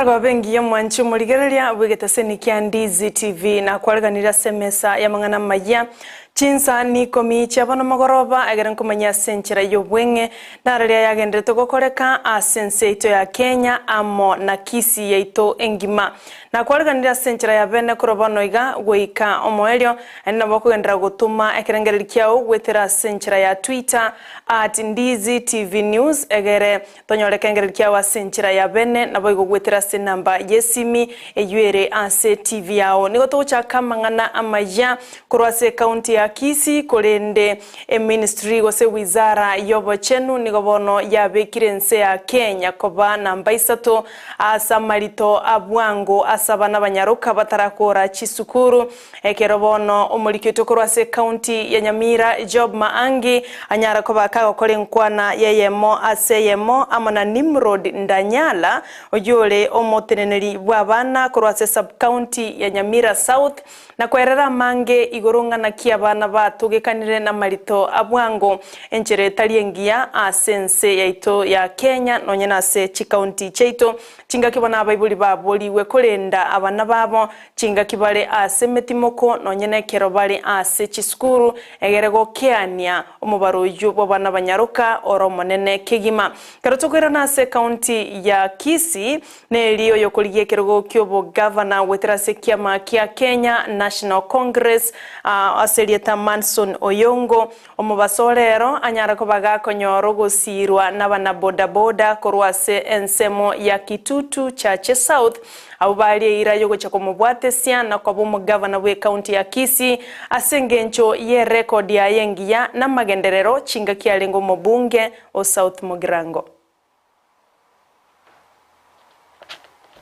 Emarogoba engiya omwanchi omorigereria bw'egetaseni kia Ndizi TV nakwareganire ase emesa y'amang'ana amayia chinsa nikomi chia bono mogoroba egere nkomanyia ase enchera y'obweng'e nararia yagenderete gokoreka ase ense yaito ya Kenya amo na Kisii yaito engima. Nakwareganire ase enchera ya bene korwa bono iga goika omoerio, naende nabo okogenderera gotoma ekerengererio kiao goetera ase enchera ya Twitter at Ndizi TV News egere Tonyore ekengereri kiao ase enchera ya bene, naboigo goetera ase enamba y'esimi eyio ere ase TV yao. Nigo togochaka amang'ana amaya korwa ase ecounty ya Kisii, korende eministry gose wizara y'obochenu nigo bono yabekire ense ya Kenya koba namba isato ase amarito a bwango ase abana abanyaroka batarakora chisukuru. Ekero bono omoriki oito korwa ase ecounty ya Nyamira, Job Maangi, anyara koba kagokora enkwana y'eyemo ase eyemo amo na Nimrod Ndanyala, oyio ore omoteneneri bw'abana korwa ase sub-county ya Nyamira South, na kwerera amange igoro ng'a naki abana batogekanire namarito a bwango, enchera etari engiya ase ense yaito ya Kenya nonye nase chicounty chiaito. Chingaki bono abaibori baborigwe korenda abana babo Chingaki bare ase emetimoko, nonye nekero bare ase chisukuru, egere gokeania omobaro oyio bw'abana banyaroka ore omonene kegima. Ekero tokoirana ase ekaunti ya Kisii, neri oyokorigia ekerogo ki'obogavana goetera ase ekiama kia Kenya National Congress ase erieta Manson Oyongo, Omobaso ore ero anyare koba gakonyora ogosiirwa nabana-bodaboda korwa ase ensemo ya Kitutu Chache South, abwo baria eira y'ogocha komobwatesia na koba omogavana bw'ecounty ya Kisii ase engencho y'erekodi yaye engiya namagenderero chingaki arenge omobunge o South Mugirango.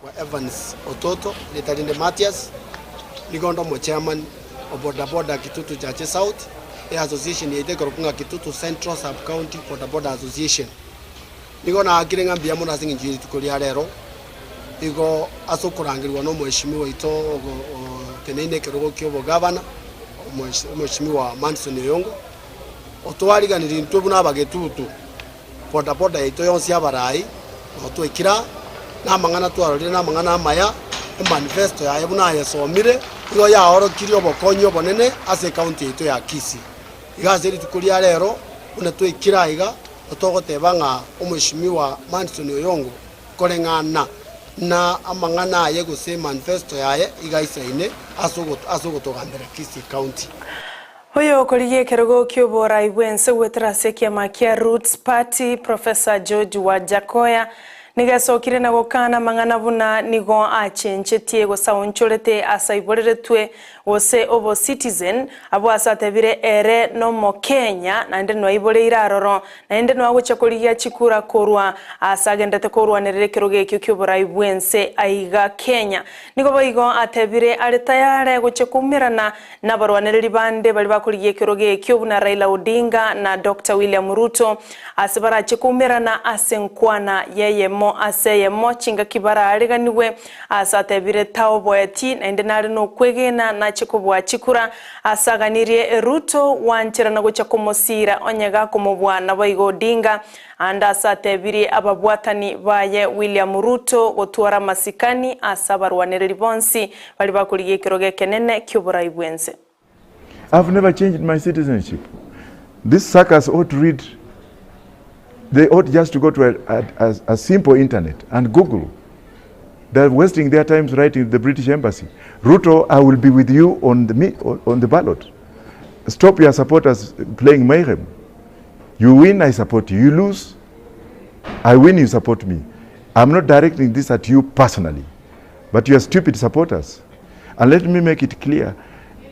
Kwa Evans Ototo, erieta rinde Mathias, nigo onde omochairman o bodaboda Kitutu Chache South, eassociation yaito ekorokwa ng'a Kitutu Central Sub County Bodaboda Association. Nigo naakire ng'a mbuya mono ase eng'encho ye rituko ria rero, igo ase okorangerigwa na omweshimiwa oito oteneine ekerogo kia obogavana, omweshimiwa Manson Oyongo, otwariganirie intwe buna abagetutu. Bodaboda yaito yonsi y'abarai notwekire aa, na amang'ana twarorire namang'ana amaya, emanifesto yaye buna ayesomire, nigo yaorokirie obokonyi obonene ase ecounty yaito ya Kisii. Iga ase rituko ria rero, buna twaikire aiga, togoteba ng'a omweshimiwa Manson Oyongo koreng'ana na amang'ana aye gose emanifesto yaye iga aisaine ase ogotogambera Kisii County. Oyo okorigia ekerogo ki'oborai bw'ense goetera ase ekiama kia Roots Party, Professor George Wajackoyah, nigo esokire na gokana amang'ana buna nigo achenchetie gose aonchorete ase aiboreretwe gose obo citizen, abwo ase atebire ere nomokenya naende noaiboreire aroro naende noagochia korigia chikura korwa ase agenderete korwanerera ekerogo ekio ki'oborai bw'ense aiga Kenya. Nigo boigo atebire are tayare gochia koumerana Nabarwanereri bande baria bakorigia ekerogo ekio buna Raila Odinga na Doctor William Ruto ase barache koumerana ase enkwana y'eyemo ase eyemo chingaki baraareganigwe ase atebire taoboeti naende nare nokwegena nache kobua chikura ase aganirie Ruto gwancherana gocha komosiira onye gakomobua naboigo Odinga ande ase atebirie ababwatani baye William Ruto gotwara amasikani ase abarwanereri bonsi Baria bakorigia ekerogo ekenene ki'oborai bw'ense. I've never changed my citizenship. These suckers ought to read, they ought just to go to a, a, a, simple internet and Google. They're wasting their times writing to the British Embassy. Ruto, I will be with you on the, on the ballot. Stop your supporters playing mayhem. You win, I support you. You lose, I win, you support me. I'm not directing this at you personally. But you are stupid supporters. And let me make it clear,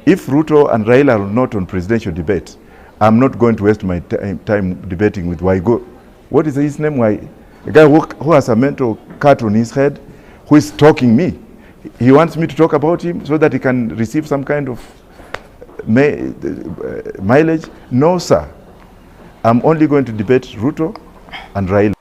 if Ruto and Raila are not on presidential debate, I'm not going to waste my time debating with Waigo. What is his name? Why? A guy who, who has a mental cut on his head, who is talking me. He wants me to talk about him so that he can receive some kind of uh, mileage. No, sir. I'm only going to debate Ruto and Raila.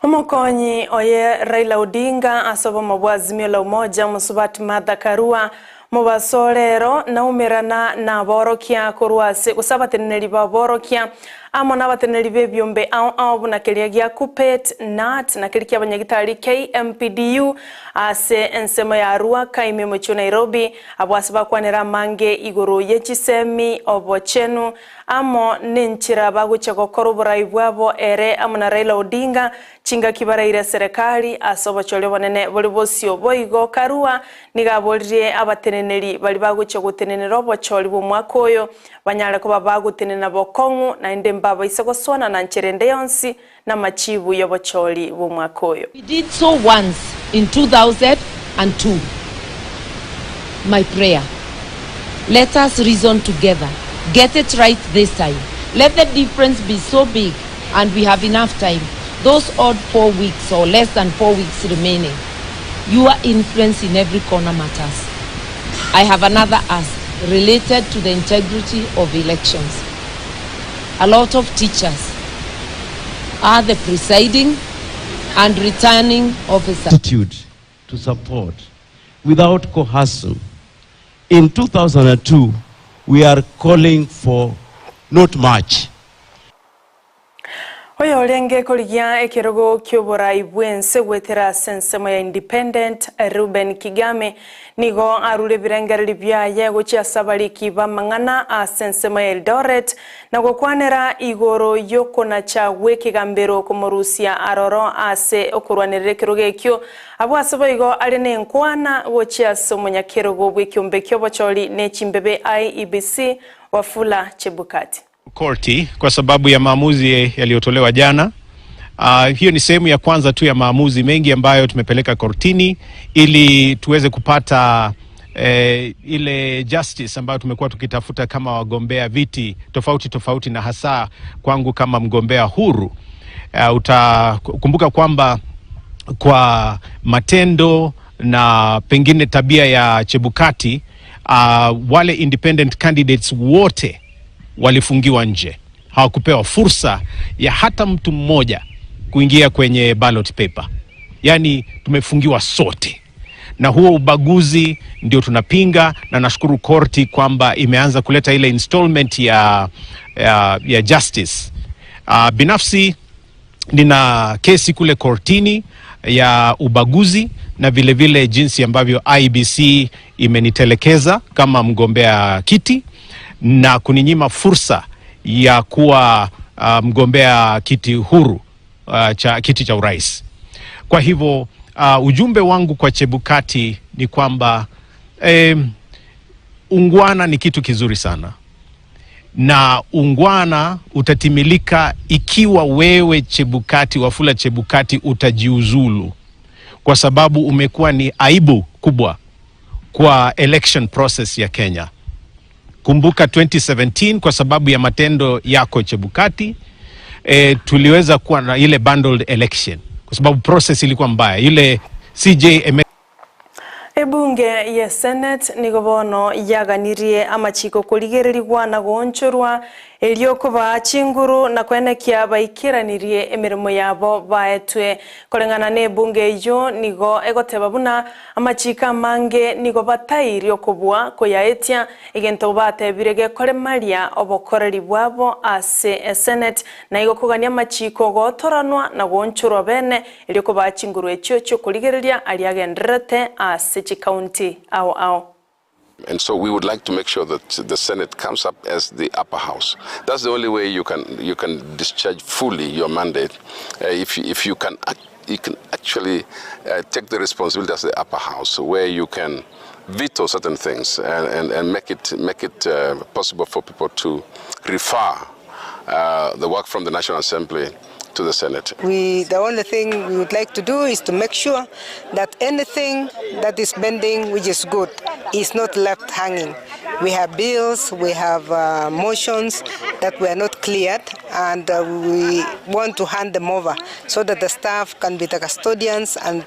Omokonyi oye Raila Odinga ase obomo bwa Azimio la Umoja Mosubati Martha Karua mobaso rero naumerana naborokia korwa ase gose abateneneri baborokia. Amo nabateneneri b'ebiombe ao ao buna keria gia Kuppet, Knut, na keria ki'abanyagitari KMPDU ase ensemo ya Arua, Kaimi omochie o Nairobi, abwo ase bakwanera amange igoro ye chisemi, obochenu, amo nenchera bagochia gokora oborai bwabo ere amo na Raila Odinga chingaki baraire eserekari ase obochori obonene bore bosio. Boigo Karua nigo aboririe abateneneri baria bagochia gotenenera obochori bw'omwaka oyo Banyare koba bagotenena bokong'u, naende mbabaise gosoana na nchera ende yonsi namachiibu y'obochori bw'omwaka oyo. We did so once in 2002. My prayer, let us reason together, get it right this time, let the difference be so big and we have enough time, those odd 4 weeks or less than 4 weeks remaining, your influence in every corner matters. I have another ask related to the integrity of elections. A lot of teachers are the presiding and returning officers. Attitude to support without coercion. In 2002, we are calling for not much. Oyorenge korigia ekerogo ki'oborai bw'ense goetera ase ensemo ya Independent, Reuben Kigame, nigo arure ebirengererio biaye gochia ase abariki b'amang'ana ase ensemo ya Eldoret na gokwanera igoro y'okonacha gw'ekegambero komorusia aroro ase okorwanerera ekerogo ekio. Abwo ase boigo are nenkwana gochia ase omonyakerogo bw'ekiombe ki'obochori ne chimbebe IEBC, Wafula Chebukati. Korti kwa sababu ya maamuzi yaliyotolewa jana. Hiyo ni sehemu ya kwanza tu ya maamuzi mengi ambayo tumepeleka kortini ili tuweze kupata ile justice ambayo tumekuwa tukitafuta kama wagombea viti tofauti tofauti na hasa kwangu kama mgombea huru. Utakumbuka kwamba kwa matendo na pengine tabia ya Chebukati wale independent candidates wote walifungiwa nje, hawakupewa fursa ya hata mtu mmoja kuingia kwenye ballot paper. Yaani tumefungiwa sote, na huo ubaguzi ndio tunapinga, na nashukuru korti kwamba imeanza kuleta ile installment ya justice. Binafsi nina kesi kule kortini ya ubaguzi na vile vile jinsi ambavyo IEBC imenitelekeza kama mgombea kiti na kuninyima fursa ya kuwa mgombea kiti huru cha kiti cha urais. Kwa hivyo ujumbe wangu kwa Chebukati ni kwamba ungwana ni kitu kizuri sana na ungwana utatimilika ikiwa wewe Chebukati, Wafula Chebukati, utajiuzulu, kwa sababu umekuwa ni aibu kubwa kwa election process ya Kenya. Kumbuka 2017 kwa sababu ya matendo yako Chebukati, tuliweza kuwa na ile bundled election kwa sababu process ilikuwa mbaya. Ile CJ Ebunge ye Senate nigo bono yaganirie amachiko korigererigwa na goonchorwa erio kobaa chinguru na kwenekia baikeranirie emirimo yabo baetwe koreng'ana na ebunge eywo nigo egoteba buna amachiko amange nigo batairie okobua koyaetia egento batebire gekoremaria obokoreri bwabo ase esenate na igo kogania amachiko gotoranwa na goonchorwa bene erio kobaa chinguru echio chiokorigereria aria agendererete ase chikaunti ao ao. And so we would like to make sure that the Senate comes up as the upper house. That's the only way you can discharge fully your mandate. If you can actually take the responsibility as the upper house, where you can veto certain things and make it possible for people to refer the work from the National Assembly to the Senate. The only thing we would like to do is to make sure that anything that is pending, which is good, is not left hanging. We have bills, we have motions that were not cleared, and we want to hand them over so that the staff can be the custodians, and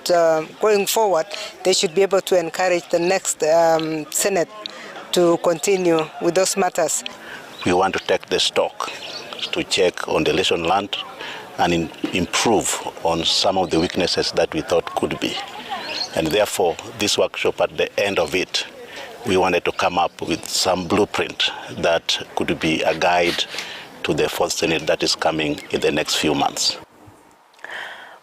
going forward, they should be able to encourage the next Senate to continue with those matters. We want to take the stock to check on the lesson learned and improve on some of the weaknesses that we thought could be. And therefore, this workshop, at the end of it, we wanted to come up with some blueprint that could be a guide to the fourth Senate that is coming in the next few months.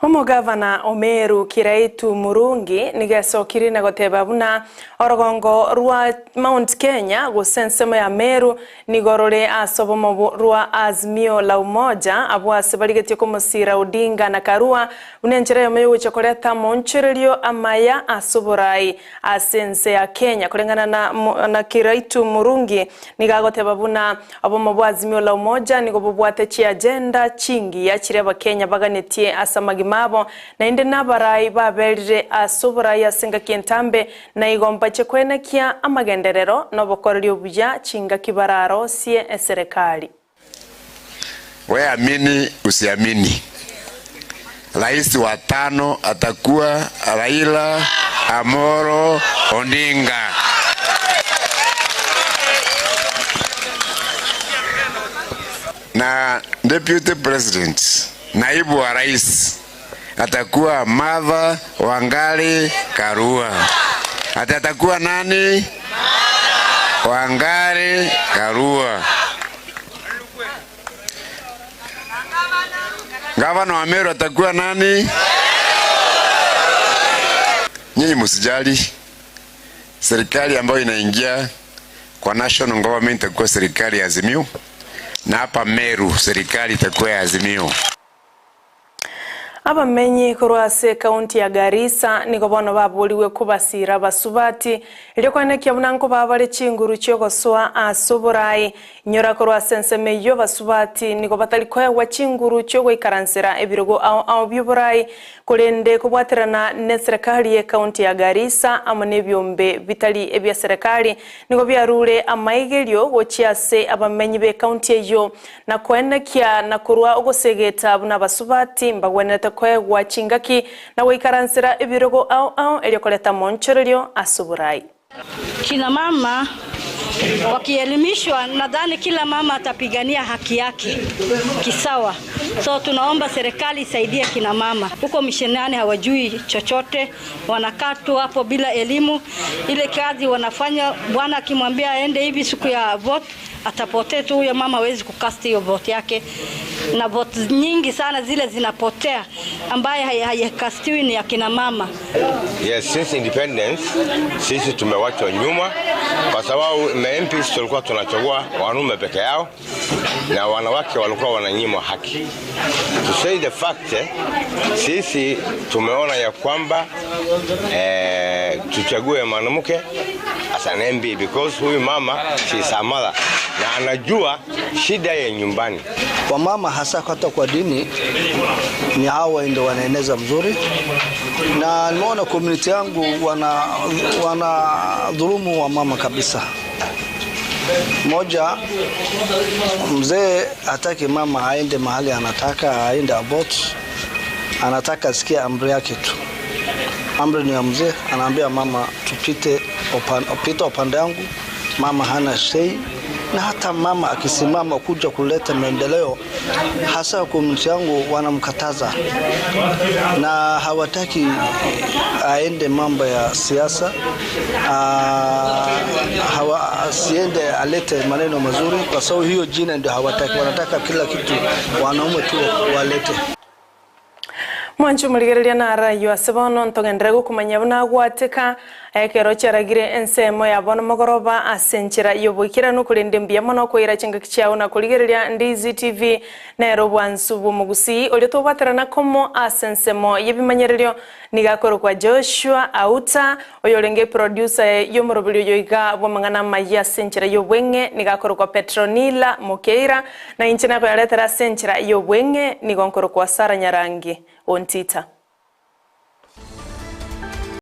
Omogavana o Meru Kiraitu Murungi nigo esokirie na goteba buna orogongo rwa Mount Kenya gose ensemo ya Meru nigo rore ase obomo rwa Azimio la Umoja abwo ase barigetie komosira Odinga na Karua buna enchera eyemo yogochia koreta amoonchorerio amaya ase oborai ase ense ya Kenya. Koreng'ana na na Kiraitu Murungi nigo agoteba buna Obomo bwa Azimio la Umoja nigo bobwate chiagenda chingiya chiria abakenya baganetie ase amagima abo, naende nabarai baberire ase oborai ase engaki entambe, na igo mbache koenekia amagenderero na obokoreri obuya chingaki bararosie eserekari. We amini usiamini, rais wa tano atakuwa Raila Amolo Odinga. Na deputy president, naibu wa rais atakuwa Martha Wangari Karua. Ati atakuwa nani? Wangari Karua. Gavana wa Meru atakuwa nani? Nyinyi msijali, serikali ambayo inaingia kwa national government itakuwa serikali ya Azimio, na hapa Meru serikali itakuwa ya Azimio. Abamenyi korwa ase ekaunti ya Garissa nigo bono baborigwe kobasiira abasubati erio koenekia buna nkobaa bare chinguru chiogosoa ase oborai. Inyora korwa ase ensemo eyio abasubati nigo batari koegwa chinguru chiogoikaransera ebirogo ao ao bioborai korende kobwaterana neserekari ye kaunti ya Garissa amo nebiombe bitari ebia serekari nigo biarure amaigerio gochia ase abamenyi be kaunti eyio na koenekia na korwa ogosegeta buna abasubati mbagwenerete koegwa chingaki na goikaransera ebirogo ao ao erio koreta amoonchorerio ase oborai. Kina mama wakielimishwa, nadhani kila mama atapigania haki yake kisawa. So tunaomba serikali isaidie kina mama huko mishinani, hawajui chochote, wanakaa tu hapo bila elimu. Ile kazi wanafanya, bwana akimwambia aende hivi siku ya vote atapotea tu, huyo mama hawezi kukasti hiyo vote yake, na vote nyingi sana zile zinapotea ambaye haikastiwi ni akina mama. Yes, since independence sisi tumewachwa nyuma kwa sababu ma MPs tulikuwa tunachagua wanaume peke yao na wanawake walikuwa wananyimwa haki. To say the fact, sisi tumeona ya kwamba tuchague mwanamke as an MP because huyu mama she is a mother na anajua shida ya nyumbani. Wamama hasa hata kwa dini ni hawa ndio wanaeneza mzuri, na nimeona community yangu wana dhulumu wamama kabisa. Moja, mzee hataki mama aende mahali anataka aende abort, anataka asikie amri yake tu. Amri ni ya mzee, anaambia mama tupite pita upande wangu, mama hana sei. Na hata mama akisimama kuja kuleta maendeleo hasa community yangu wanamkataza na hawataki aende mambo ya siasa, asiende alete maneno mazuri, kwa sababu hiyo jina ndio hawataki. Wanataka kila kitu wanaume tu walete. Mwancho morigereria narayo ase bono ntogenderere gokomanya buna agwateka ekero chiaragire ensemo ya bono mogoroba ase enchera ya oboikeranu korende mbuya mono koira chingaki chiao na korigereria Ndizi TV nero obwansu bwa omogusii oria tobwaterana komo ase ensemo ya ebimanyererio niga akorokwa Joshua Auta oyo orenge producer ya omoroberi oyo iga bwa amang'ana amaya ase enchera ya obweng'e niga akorokwa Petronila Mokeira na inche nakoyaretera ase enchera ya obweng'e nigo nkorokwa Sarah Nyarangi Ontita.